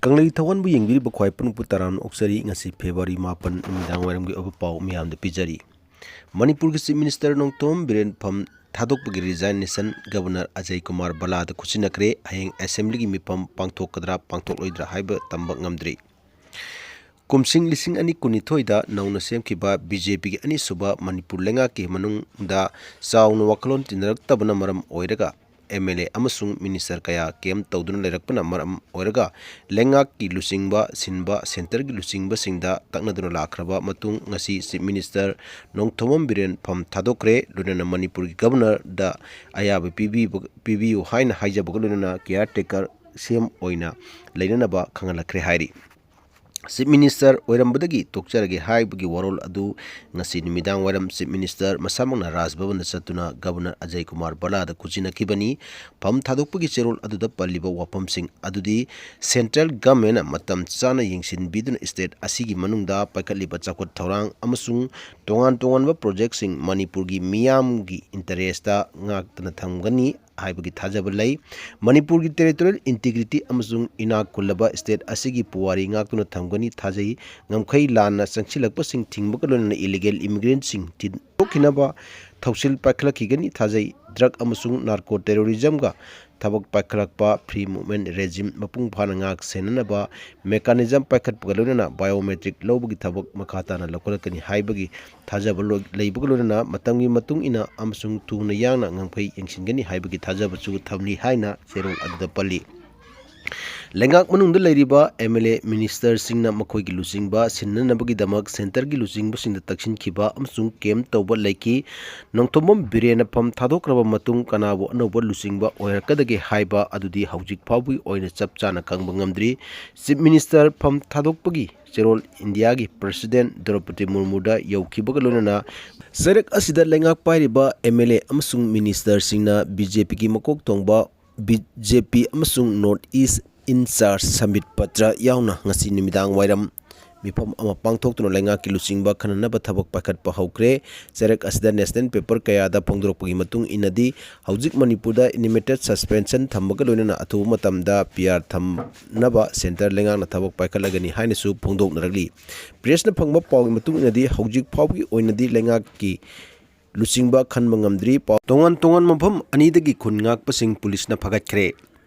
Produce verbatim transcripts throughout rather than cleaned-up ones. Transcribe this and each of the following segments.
ꯀꯪꯂꯩ ꯊꯧꯒꯥꯟꯕꯨ ꯌꯦꯡꯕꯤꯔꯤꯕ ꯈ꯭ꯋꯥꯏ ꯄꯨꯝꯅꯃꯛꯄꯨ ꯇꯔꯥꯝꯅ ꯑꯣꯛꯆꯔꯤ꯫ ꯉꯁꯤ ꯐꯦꯕ꯭ꯔꯨꯋꯥꯔꯤ ꯃꯥꯄꯟ ꯅꯨꯃꯤꯗꯥꯡ ꯋꯥꯏꯔꯝꯒꯤ ꯑꯣꯏꯕ ꯄꯥꯎ ꯃꯤꯌꯥꯝꯗ ꯄꯤꯖꯔꯤ꯫ ꯃꯅꯤꯄꯨꯔꯒꯤ Chief Minister ꯅꯣꯡꯊꯣꯝꯕꯝ ꯕꯤꯔꯦꯟ ꯐꯝ ꯊꯥꯗꯣꯛꯄꯒꯤ resignation Governor ꯑꯖꯌ ꯀꯨꯃꯥꯔ ꯚꯜꯂꯥꯗ ꯈꯨꯠꯁꯤꯟꯅꯈ꯭ꯔꯦ꯫ ꯍꯌꯦꯡ Assemblyꯒꯤ ꯃꯤꯐꯝ ꯄꯥꯡꯊꯣꯛꯀꯗ꯭ꯔꯥ ꯄꯥꯡꯊꯣꯛꯂꯣꯏꯗ꯭ꯔꯥ ꯍꯥꯏꯕ ꯇꯝꯕ ꯉꯝꯗ꯭ꯔꯤ꯫ ꯀꯨꯝꯁꯤꯡ ꯂꯤꯁꯤꯡ ꯑꯅꯤ ꯀꯨꯟꯅꯤꯊꯣꯏꯗ ꯅꯧꯅ ꯁꯦꯝꯈꯤꯕ BJPꯒꯤ ꯑꯅꯤꯁꯨꯕ ꯃꯅꯤꯄꯨꯔ ꯂꯩꯉꯥꯛꯀꯤ ꯃꯅꯨꯡꯗ ꯆꯥꯎꯅ ꯋꯥꯈꯜꯂꯣꯟ ꯇꯤꯟꯅꯔꯛꯇꯕꯅ ꯃꯔꯝ ꯑꯣꯏꯔꯒ MLA ꯑꯃꯁꯨꯡ minister ꯀꯌꯥ camp ꯇꯧꯗꯨꯅ ꯂꯩꯔꯛꯄꯅ ꯃꯔꯝ ꯑꯣꯏꯔꯒ ꯂꯩꯉꯥꯛꯀꯤ ꯂꯨꯆꯤꯡꯕ ꯁꯤꯟꯕ centreꯒꯤ ꯂꯨꯆꯤꯡꯕꯁꯤꯡꯗ ꯇꯛꯅꯗꯨꯅ ꯂꯥꯛꯈ꯭ꯔꯕ ꯃꯇꯨꯡ ꯉꯁꯤ Chief Minister ꯅꯣꯡꯊꯣꯝꯕꯝ ꯕꯤꯔꯦꯟ ꯐꯝ ꯊꯥꯗꯣꯛꯈ꯭ꯔꯦ꯫ ꯂꯣꯏꯅꯅ ꯃꯅꯤꯄꯨꯔꯒꯤ Governorꯗ ꯑꯌꯥꯕ ꯄꯤꯕꯤꯕ-, ꯄꯤꯕꯤꯌꯨ ꯍꯥꯏꯅ ꯍꯥꯏꯖꯕꯒ ꯂꯣꯏꯅꯅ caretaker CM ꯑꯣꯏꯅ ꯂꯩꯅꯅꯕ ꯈꯪꯍꯜꯂꯛꯈ꯭ꯔꯦ ꯍꯥꯏꯔꯤ꯫ Chief Minister ꯑꯣꯏꯔꯝꯕꯗꯒꯤ ꯇꯣꯛꯆꯔꯒꯦ ꯍꯥꯏꯕꯒꯤ ꯋꯥꯔꯣꯜ ꯑꯗꯨ ꯉꯁꯤ ꯅꯨꯃꯤꯗꯥꯡ ꯋꯥꯏꯔꯝ Chief Minister ꯃꯁꯥꯃꯛꯅ ꯔꯥꯖ ꯚꯕꯟꯗ ꯆꯠꯇꯨꯅ Governor ꯑꯖꯌ ꯀꯨꯃꯥꯔ ꯚꯜꯂꯥꯗ ꯈꯨꯠꯁꯤꯟꯅꯈꯤꯕꯅꯤ꯫ ꯐꯝ ꯊꯥꯗꯣꯛꯄꯒꯤ ꯆꯦꯔꯣꯜ ꯑꯗꯨꯗ ꯄꯜꯂꯤꯕ ꯋꯥꯐꯝꯁꯤꯡ ꯑꯗꯨꯗꯤ central governmentꯅ ꯃꯇꯝ ꯆꯥꯅ ꯌꯦꯡꯁꯤꯟꯕꯤꯗꯨꯅ state ꯑꯁꯤꯒꯤ ꯃꯅꯨꯡꯗ ꯄꯥꯏꯈꯠꯂꯤꯕ ꯆꯥꯎꯈꯠ ꯊꯧꯔꯥꯡ ꯑꯃꯁꯨꯡ ꯇꯣꯉꯥꯟ ꯇꯣꯉꯥꯟꯕ projectꯁꯤꯡ ꯃꯅꯤꯄꯨꯔꯒꯤ ꯃꯤꯌꯥꯝꯒꯤ interestꯇ ꯉꯥꯛꯇꯨꯅ ꯊꯝꯒꯅꯤ ꯍꯥꯏꯕꯒꯤ ꯊꯥꯖꯕ ꯂꯩ꯫ ꯃꯅꯤꯄꯨꯔꯒꯤ territorial integrity ꯑꯃꯁꯨꯡ ꯏꯅꯥꯛ ꯈꯨꯜꯂꯕ state ꯑꯁꯤꯒꯤ ꯄꯨꯋꯥꯔꯤ ꯉꯥꯛꯇꯨꯅ ꯊꯝꯒꯅꯤ ꯊꯥꯖꯩ꯫ ꯉꯝꯈꯩ ꯂꯥꯟꯅ ꯆꯪꯁꯤꯜꯂꯛꯄꯁꯤꯡ ꯊꯤꯡꯕꯒ ꯂꯣꯏꯅꯅ illegal immigrantꯁꯤꯡ ꯊꯤꯟꯗꯣꯛꯈꯤꯅꯕ ꯊꯧꯁꯤꯜ ꯄꯥꯏꯈꯠꯂꯛꯈꯤꯒꯅꯤ ꯊꯥꯖꯩ꯫ Drug ꯑꯃꯁꯨꯡ narco terrorismꯒ ꯊꯕꯛ ꯄꯥꯏꯈꯠꯂꯛꯄ free movement regime ꯃꯄꯨꯡ ꯐꯥꯅ ꯉꯥꯛ ꯁꯦꯟꯅꯅꯕ mechanism ꯄꯥꯏꯈꯠꯄꯒ ꯂꯣꯏꯅꯅ biometric ꯂꯧꯕꯒꯤ ꯊꯕꯛ ꯃꯈꯥ ꯇꯥꯅ ꯂꯧꯈꯠꯂꯛꯀꯅꯤ ꯍꯥꯏꯕꯒꯤ ꯊꯥꯖꯕ ꯂꯣꯏ-, ꯂꯩꯕꯒ ꯂꯣꯏꯅꯅ ꯃꯇꯝꯒꯤ ꯃꯇꯨꯡ ꯏꯟꯅ ꯑꯃꯁꯨꯡ ꯊꯨꯅ ꯌꯥꯡꯅ ꯉꯝꯈꯩ ꯌꯦꯡꯁꯤꯟꯒꯅꯤ ꯍꯥꯏꯕꯒꯤ ꯊꯥꯖꯕꯁꯨ ꯊꯝꯂꯤ ꯍꯥꯏꯅ ꯆꯦꯔꯣꯜ ꯑꯗꯨꯗ ꯄꯜꯂꯤ꯫ ꯂꯩꯉꯥꯛ ꯃꯅꯨꯡꯗ ꯂꯩꯔꯤꯕ MLA ministerꯁꯤꯡꯅ ꯃꯈꯣꯏꯒꯤ ꯂꯨꯆꯤꯡꯕ ꯁꯤꯟꯅꯅꯕꯒꯤꯗꯃꯛ centreꯒꯤ ꯂꯨꯆꯤꯡꯕꯁꯤꯡꯗ ꯇꯛꯁꯤꯟꯈꯤꯕ ꯑꯃꯁꯨꯡ camp ꯇꯧꯕ ꯂꯩꯈꯤ꯫ ꯅꯣꯡꯊꯣꯝꯕꯝ ꯕꯤꯔꯦꯟꯅ ꯐꯝ ꯊꯥꯗꯣꯛꯈ꯭ꯔꯕ ꯃꯇꯨꯡ ꯀꯅꯥꯕꯨ ꯑꯅꯧꯕ ꯂꯨꯆꯤꯡꯕ ꯑꯣꯏꯔꯛꯀꯗꯒꯦ ꯍꯥꯏꯕ ꯑꯗꯨꯗꯤ ꯍꯧꯖꯤꯛ ꯐꯥꯎꯕꯒꯤ ꯑꯣꯏꯅ ꯆꯞ ꯆꯥꯅ ꯈꯪꯕ ꯉꯝꯗ꯭ꯔꯤ꯫ Chief Minister ꯐꯝ ꯊꯥꯗꯣꯛꯄꯒꯤ ꯆꯦꯔꯣꯜ ꯏꯟꯗꯤꯌꯥꯒꯤ President ꯗ꯭ꯔꯧꯄꯗꯤ ꯃꯨꯔꯃꯨꯗ ꯌꯧꯈꯤꯕꯒ ꯂꯣꯏꯅꯅ ꯆꯩꯔꯛ ꯑꯁꯤꯗ ꯂꯩꯉꯥꯛ ꯄꯥꯏꯔꯤꯕ MLA ꯑꯃꯁꯨꯡ ministerꯁꯤꯡꯅ BJPꯒꯤ ꯃꯀꯣꯛ ꯊꯣꯡꯕ BJP ꯑꯃꯁꯨꯡ North East in charge ꯁꯝꯕꯤꯠ Patra ꯌꯥꯎꯅ ꯉꯁꯤ ꯅꯨꯃꯤꯗꯥꯡ ꯋꯥꯏꯔꯝ ꯃꯤꯐꯝ ꯑꯃ ꯄꯥꯡꯊꯣꯛꯇꯨꯅ ꯂꯩꯉꯥꯛꯀꯤ ꯂꯨꯆꯤꯡꯕ ꯈꯟꯅꯅꯕ ꯊꯕꯛ ꯄꯥꯏꯈꯠꯄ ꯍꯧꯈ꯭ꯔꯦ꯫ ꯆꯩꯔꯛ ꯑꯁꯤꯗ national paper ꯀꯌꯥꯗ ꯐꯣꯡꯗꯣꯔꯛꯄꯒꯤ ꯃꯇꯨꯡ ꯏꯟꯅꯗꯤ, ꯍꯧꯖꯤꯛ ꯃꯅꯤꯄꯨꯔꯗ intermittent suspension ꯊꯝꯕꯒ ꯂꯣꯏꯅꯅ ꯑꯊꯨꯕ ꯃꯇꯝꯗ P R ꯊꯝꯅꯕ centre ꯂꯩꯉꯥꯛꯅ ꯊꯕꯛ ꯄꯥꯏꯈꯠꯂꯒꯅꯤ ꯍꯥꯏꯅꯁꯨ ꯐꯣꯡꯗꯣꯛꯅꯔꯛꯂꯤ꯫ Pressꯅ ꯐꯪꯕ ꯄꯥꯎꯒꯤ ꯃꯇꯨꯡ ꯏꯟꯅꯗꯤ, ꯍꯧꯖꯤꯛ ꯐꯥꯎꯒꯤ ꯑꯣꯏꯅꯗꯤ ꯂꯩꯉꯥꯛꯀꯤ ꯂꯨꯆꯤꯡꯕ ꯈꯟꯕ ꯉꯝꯗ꯭ꯔꯤ꯫ ꯄꯥꯎ-, ꯇꯣꯉꯥꯟ ꯇꯣꯉꯥꯟꯕ ꯃꯐꯝ ꯑꯅꯤꯗꯒꯤ ꯈꯨꯟ ꯉꯥꯛꯄꯁꯤꯡ ꯄꯨꯂꯤꯁꯅ ꯐꯥꯒꯠꯈ꯭ꯔꯦ꯫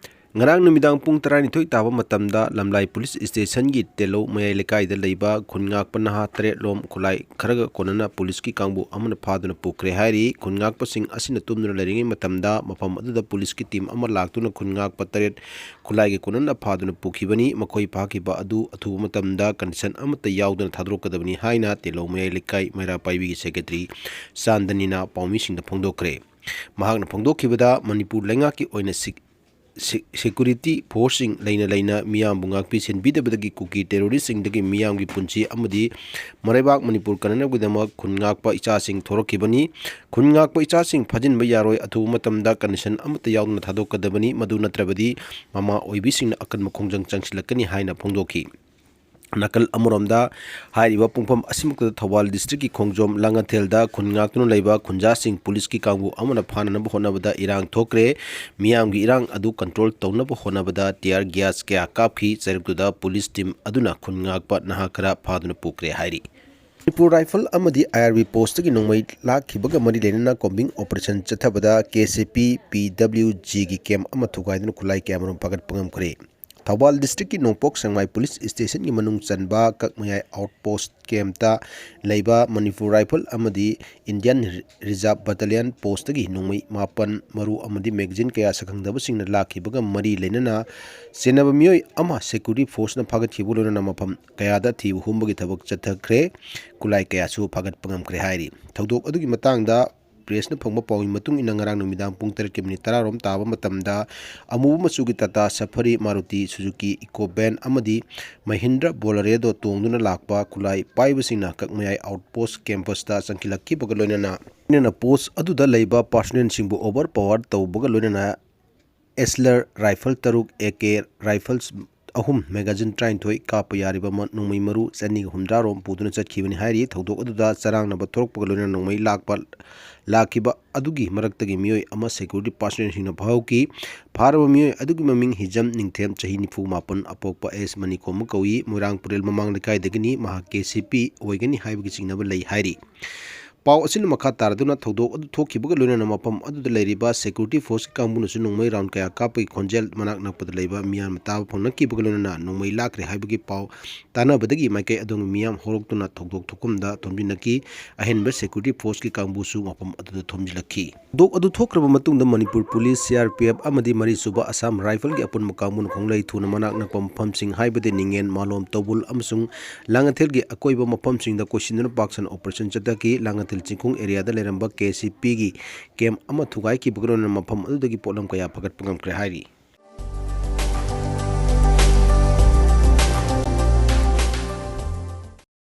ꯉꯔꯥꯡ ꯅꯨꯃꯤꯗꯥꯡ ꯄꯨꯡ ꯇꯔꯥꯅꯤꯊꯣꯏ ꯇꯥꯕ ꯃꯇꯝꯗ ꯂꯝꯂꯥꯏ ꯄꯨꯂꯤꯁ ꯁ꯭ꯇꯦꯁꯟꯒꯤ ꯇꯦꯂꯧ ꯃꯌꯥꯏ ꯂꯩꯀꯥꯏꯗ ꯂꯩꯕ ꯈꯨꯟ ꯉꯥꯛꯄ ꯅꯍꯥ ꯇꯔꯦꯠ ꯂꯣꯝ ꯈꯨꯠꯂꯥꯏ ꯈꯔꯒ ꯀꯣꯟꯅꯅ ꯄꯨꯂꯤꯁꯀꯤ ꯀꯥꯡꯕꯨ ꯑꯃꯅ ꯐꯥꯗꯨꯅ ꯄꯨꯈ꯭ꯔꯦ ꯍꯥꯏꯔꯤ꯫ ꯈꯨꯟ ꯉꯥꯛꯄꯁꯤꯡ ꯑꯁꯤꯅ ꯇꯨꯝꯗꯨꯅ ꯂꯩꯔꯤꯉꯩ ꯃꯇꯝꯗ ꯃꯐꯝ ꯑꯗꯨꯗ ꯄꯨꯂꯤꯁꯀꯤ team ꯑꯃ ꯂꯥꯛꯇꯨꯅ ꯈꯨꯟ ꯉꯥꯛꯄ ꯇꯔꯦꯠ ꯈꯨꯠꯂꯥꯏꯒꯤ ꯀꯣꯟꯅꯅ ꯐꯥꯗꯨꯅ ꯄꯨꯈꯤꯕꯅꯤ꯫ ꯃꯈꯣꯏ ꯐꯥꯈꯤꯕ ꯑꯗꯨ ꯑꯊꯨꯕ ꯃꯇꯝꯗ condition ꯑꯃꯠꯇ ꯌꯥꯎꯗꯅ ꯊꯥꯗꯣꯔꯛꯀꯗꯕꯅꯤ ꯍꯥꯏꯅ ꯇꯦꯂꯧ ꯃꯌꯥꯏ ꯂꯩꯀꯥꯏ ꯃꯩꯔꯥ ꯄꯥꯏꯕꯤꯒꯤ secretary ꯆꯥꯟꯗꯅꯤꯅ ꯄꯥꯎꯃꯤꯁꯤꯡꯗ ꯐꯣꯡꯗꯣꯛꯈ꯭ꯔꯦ꯫ ꯃꯍꯥꯛꯅ ꯐꯣꯡꯗꯣꯛꯈꯤꯕꯗ, ꯃꯅꯤꯄꯨꯔ ꯂꯩꯉꯥꯛꯀꯤ ꯑꯣꯏꯅ ꯁꯤ-, ꯁꯤ-, security forceꯁꯤꯡ ꯂꯩꯅ ꯂꯩꯅ ꯃꯤꯌꯥꯝꯕꯨ ꯉꯥꯛꯄꯤ ꯁꯦꯟꯕꯤꯗꯕꯗꯒꯤ ꯀꯨꯀꯤ terroristꯁꯤꯡꯗꯒꯤ ꯃꯤꯌꯥꯝꯒꯤ ꯄꯨꯟꯁꯤ ꯑꯃꯗꯤ ꯃꯔꯩꯕꯥꯛ ꯃꯅꯤꯄꯨꯔ ꯀꯟꯅꯅꯕꯒꯤꯗꯃꯛ ꯈꯨꯟ ꯉꯥꯛꯄ ꯏꯆꯥꯁꯤꯡ ꯊꯣꯔꯛꯈꯤꯕꯅꯤ꯫ ꯈꯨꯟ ꯉꯥꯛꯄ ꯏꯆꯥꯁꯤꯡ ꯐꯥꯖꯤꯟꯕ ꯌꯥꯔꯣꯏ, ꯑꯊꯨꯕ ꯃꯇꯝꯗ condition ꯑꯃꯠꯇ ꯌꯥꯎꯗꯅ ꯊꯥꯗꯣꯛꯀꯗꯕꯅꯤ꯫ ꯃꯗꯨ ꯅꯠꯇ꯭ꯔꯕꯗꯤ ꯃꯃꯥ ꯑꯣꯏꯕꯤꯁꯤꯡꯅ ꯑꯀꯟꯕ ꯈꯣꯡꯖꯪ ꯆꯪꯁꯤꯜꯂꯛꯀꯅꯤ ꯍꯥꯏꯅ ꯐꯣꯡꯗꯣꯛꯈꯤ꯫ ꯅꯥꯀꯜ ꯑꯃꯔꯣꯝꯗ, ꯍꯥꯏꯔꯤꯕ ꯄꯨꯡꯐꯝ ꯑꯁꯤꯃꯛꯇꯗ ꯊꯧꯕꯥꯜ districtꯀꯤ ꯈꯣꯡꯖꯣꯝ ꯂꯥꯡꯉꯊꯦꯜꯗ ꯈꯨꯟ ꯉꯥꯛꯇꯨꯅ ꯂꯩꯕ ꯈꯨꯟꯖꯥꯁꯤꯡ ꯄꯨꯂꯤꯁꯀꯤ ꯀꯥꯡꯕꯨ ꯑꯃꯅ ꯐꯥꯅꯅꯕ ꯍꯣꯠꯅꯕꯗ ꯏꯔꯥꯡ ꯊꯣꯛꯈ꯭ꯔꯦ꯫ ꯃꯤꯌꯥꯝꯒꯤ ꯏꯔꯥꯡ ꯑꯗꯨ control ꯇꯧꯅꯕ ꯍꯣꯠꯅꯕꯗ tear gas ꯀꯌꯥ ꯀꯥꯞꯈꯤ꯫ ꯆꯩꯔꯛꯇꯨꯗ ꯄꯨꯂꯤꯁ team ꯑꯗꯨꯅ ꯈꯨꯟ ꯉꯥꯛꯄ ꯅꯍꯥ ꯈꯔ ꯐꯥꯗꯨꯅ ꯄꯨꯈ꯭ꯔꯦ ꯍꯥꯏꯔꯤ꯫ ꯃꯅꯤꯄꯨꯔ Rifle ꯑꯃꯗꯤ I R B postꯇꯒꯤ ꯅꯣꯡꯃꯩ ꯂꯥꯛꯈꯤꯕꯒ ꯃꯔꯤ ꯂꯩꯅꯅ combing operation ꯆꯠꯊꯕꯗ K C P P W Gꯒꯤ camp ꯑꯃ ꯊꯨꯒꯥꯏꯗꯨꯅ ꯈꯨꯠꯂꯥꯏ ꯀꯌꯥꯃꯔꯨꯝ ꯐꯥꯒꯠꯄ ꯉꯝꯈ꯭ꯔꯦ꯫ ꯊꯧꯕꯥꯜ districtꯀꯤ ꯅꯣꯡꯄꯣꯛ ꯁꯦꯛꯃꯥꯏ police stationꯒꯤ ꯃꯅꯨꯡ ꯆꯟꯕ ꯀꯛꯃꯌꯥꯏ outpost campꯇ ꯂꯩꯕ ꯃꯅꯤꯄꯨꯔ Rifle ꯑꯃꯗꯤ Indian Reserve Battalion postꯇꯒꯤ ꯅꯣꯡꯃꯩ ꯃꯥꯄꯟ, ꯃꯔꯨ ꯑꯃꯗꯤ magazine ꯀꯌꯥ ꯁꯛꯈꯪꯗꯕꯁꯤꯡꯅ ꯂꯥꯛꯈꯤꯕꯒ ꯃꯔꯤ ꯂꯩꯅꯅ ꯆꯦꯟꯅꯕ ꯃꯤꯑꯣꯏ ꯑꯃ security forceꯅ ꯐꯥꯒꯠꯈꯤꯕꯒ ꯂꯣꯏꯅꯅ ꯃꯐꯝ ꯀꯌꯥꯗ ꯊꯤꯕ ꯍꯨꯝꯕꯒꯤ ꯊꯕꯛ ꯆꯠꯊꯈ꯭ꯔꯦ꯫ ꯈꯨꯠꯂꯥꯏ ꯀꯌꯥꯁꯨ ꯐꯥꯒꯠꯄ ꯉꯝꯈ꯭ꯔꯦ ꯍꯥꯏꯔꯤ꯫ ꯊꯧꯗꯣꯛ ꯑꯗꯨꯒꯤ ꯃꯇꯥꯡꯗ pressꯅ ꯐꯪꯕ ꯄꯥꯎꯒꯤ ꯃꯇꯨꯡ ꯏꯟꯅ, ꯉꯔꯥꯡ ꯅꯨꯃꯤꯗꯥꯡ ꯄꯨꯡ ꯇꯔꯦꯠꯀꯤ minute ꯇꯔꯥ ꯔꯣꯝ ꯇꯥꯕ ꯃꯇꯝꯗ ꯑꯃꯨꯕ ꯃꯆꯨꯒꯤ Tata Safari, Maruti Suzuki Eco Van ꯑꯃꯗꯤ Mahindra Bolero ꯇꯣꯡꯗꯨꯅ ꯂꯥꯛꯄ ꯈꯨꯠꯂꯥꯏ ꯄꯥꯏꯕꯁꯤꯡꯅ ꯀꯛꯃꯌꯥꯏ outpost campusꯇ ꯆꯪꯁꯤꯜꯂꯛꯈꯤꯕꯒ ꯂꯣꯏꯅꯅ, ꯂꯣꯏꯅꯅ post ꯑꯗꯨꯗ ꯂꯩꯕ personnelꯁꯤꯡꯕꯨ overpower ꯇꯧꯕꯒ ꯂꯣꯏꯅꯅ Assault rifle ꯇꯔꯨꯛ, A K rifles ꯑꯍꯨꯝ, ꯃꯦꯒꯥꯖꯤꯟ ꯇꯔꯥꯅꯤꯊꯣꯏ ꯀꯥꯞꯄ ꯌꯥꯔꯤꯕ ꯃ-, ꯅꯣꯡꯃꯩ ꯃꯔꯨ ꯆꯅꯤꯒ ꯍꯨꯝꯗ꯭ꯔꯥ ꯔꯣꯝ ꯄꯨꯗꯨꯅ ꯆꯠꯈꯤꯕꯅꯤ ꯍꯥꯏꯔꯤ꯫ ꯊꯧꯗꯣꯛ ꯑꯗꯨꯗ ꯆꯔꯥꯡꯅꯕ ꯊꯣꯛꯂꯛꯄꯒ ꯂꯣꯏꯅꯅ ꯅꯣꯡꯃꯩ ꯂꯥꯛꯄ, ꯂꯥꯛꯈꯤꯕ ꯑꯗꯨꯒꯤ ꯃꯔꯛꯇꯒꯤ ꯃꯤꯑꯣꯏ ꯑꯃ ꯁꯦꯀ꯭ꯌꯨꯔꯤꯇꯤ ꯄꯥꯔꯁꯣꯅꯦꯜꯁꯤꯡꯅ ꯐꯥꯍꯧꯈꯤ꯫ ꯐꯥꯔꯕ ꯃꯤꯑꯣꯏ ꯑꯗꯨꯒꯤ ꯃꯃꯤꯡ ꯍꯤꯖꯝ ꯅꯤꯡꯊꯦꯝ, ꯆꯍꯤ ꯅꯤꯐꯨ ꯃꯥꯄꯟ, ꯑꯄꯣꯛꯄ ꯑꯦꯁ ꯃꯅꯤꯀꯣꯝꯕ ꯀꯧꯏ꯫ ꯃꯣꯏꯔꯥꯡ ꯄꯨꯔꯦꯜ ꯃꯃꯥꯡ ꯂꯩꯀꯥꯏꯗꯒꯤꯅꯤ꯫ ꯃꯍꯥꯛ ꯀꯦ ꯁꯤ ꯄꯤ ꯑꯣꯏꯒꯅꯤ ꯍꯥꯏꯕꯒꯤ ꯆꯤꯡꯅꯕ ꯂꯩ ꯍꯥꯏꯔꯤ꯫ ꯄꯥꯎ ꯑꯁꯤꯅ ꯃꯈꯥ ꯇꯥꯔꯗꯨꯅ ꯊꯧꯗꯣꯛ ꯑꯗꯨ ꯊꯣꯛꯈꯤꯕꯒ ꯂꯣꯏꯅꯅ ꯃꯐꯝ ꯑꯗꯨꯗ ꯂꯩꯔꯤꯕ ꯁꯦꯀ꯭ꯌꯨꯔꯤꯇꯤ ꯐꯣꯔꯁꯀꯤ ꯀꯥꯡꯕꯨꯅꯁꯨ ꯅꯣꯡꯃꯩ ꯔꯥꯎꯟ ꯀꯌꯥ ꯀꯥꯞꯄꯒꯤ ꯈꯣꯟꯖꯦꯜ ꯃꯅꯥꯛ ꯅꯛꯄꯗ ꯂꯩꯕ ꯃꯤꯌꯥꯝꯅ ꯇꯥꯕ ꯐꯪꯂꯛꯈꯤꯕꯒ ꯂꯣꯏꯅꯅ ꯅꯣꯡꯃꯩ ꯂꯥꯛꯈ꯭ꯔꯦ ꯍꯥꯏꯕꯒꯤ ꯄꯥꯎ ꯇꯥꯟꯅꯕꯗꯒꯤ ꯃꯥꯏꯀꯩ ꯑꯗꯣꯝꯒꯤ ꯃꯤꯌꯥꯝ ꯍꯧꯔꯛꯇꯨꯅ ꯊꯧꯗꯣꯛ ꯊꯣꯛꯐꯝꯗ ꯊꯣꯝꯖꯤꯟꯅꯈꯤ꯫ ꯑꯍꯦꯟꯕ ꯁꯦꯀ꯭ꯌꯨꯔꯤꯇꯤ ꯐꯣꯔꯁꯀꯤ ꯀꯥꯡꯕꯨꯁꯨ ꯃꯐꯝ ꯑꯗꯨꯗ ꯊꯣꯝꯖꯤꯜꯂꯛꯈꯤ꯫ ꯊꯧꯗꯣꯛ ꯑꯗꯨ ꯊꯣꯛꯈ꯭ꯔꯕ ꯃꯇꯨꯡꯗ Manipur police, C R P F ꯑꯃꯗꯤ ꯃꯔꯤꯁꯨꯕ ꯑꯁꯥꯝ ꯔꯥꯏꯐꯜꯒꯤ ꯑꯄꯨꯟꯕ ꯀꯥꯡꯕꯨꯅ ꯈꯣꯡꯂꯩ ꯊꯨꯅ ꯃꯅꯥꯛ ꯅꯛꯄ ꯃꯐꯝꯁꯤꯡ, ꯍꯥꯏꯕꯗꯤ ꯅꯤꯡꯉꯦꯟ, ꯃꯥꯂꯣꯝ, ꯇꯧꯕꯨꯜ ꯑꯃꯁꯨꯡ ꯂꯥꯡꯉꯊꯦꯜꯒꯤ ꯑꯀꯣꯏꯕ ꯃꯐꯝꯁꯤꯡꯗ ꯀꯣꯏꯁꯤꯟꯗꯨꯅ ꯄꯥꯛ ꯁꯟꯅ ꯑꯣꯄꯔꯦꯁꯟ ꯆꯠꯊꯈꯤ꯫ ꯂꯥꯡꯉꯊꯦꯜ ꯆꯤꯡꯈꯣꯡ ꯑꯦꯔꯤꯌꯥꯗ ꯂꯩꯔꯝꯕ ꯀꯦ ꯁꯤ ꯄꯤꯒꯤ ꯀꯦꯝ ꯑꯃ ꯊꯨꯒꯥꯏꯈꯤꯕꯒ ꯂꯣꯏꯅꯅ ꯃꯐꯝ ꯑꯗꯨꯗꯒꯤ ꯄꯣꯠꯂꯝ ꯀꯌꯥ ꯐꯒꯠꯄ ꯉꯝꯈ꯭ꯔꯦ ꯍꯥꯏꯔꯤ꯫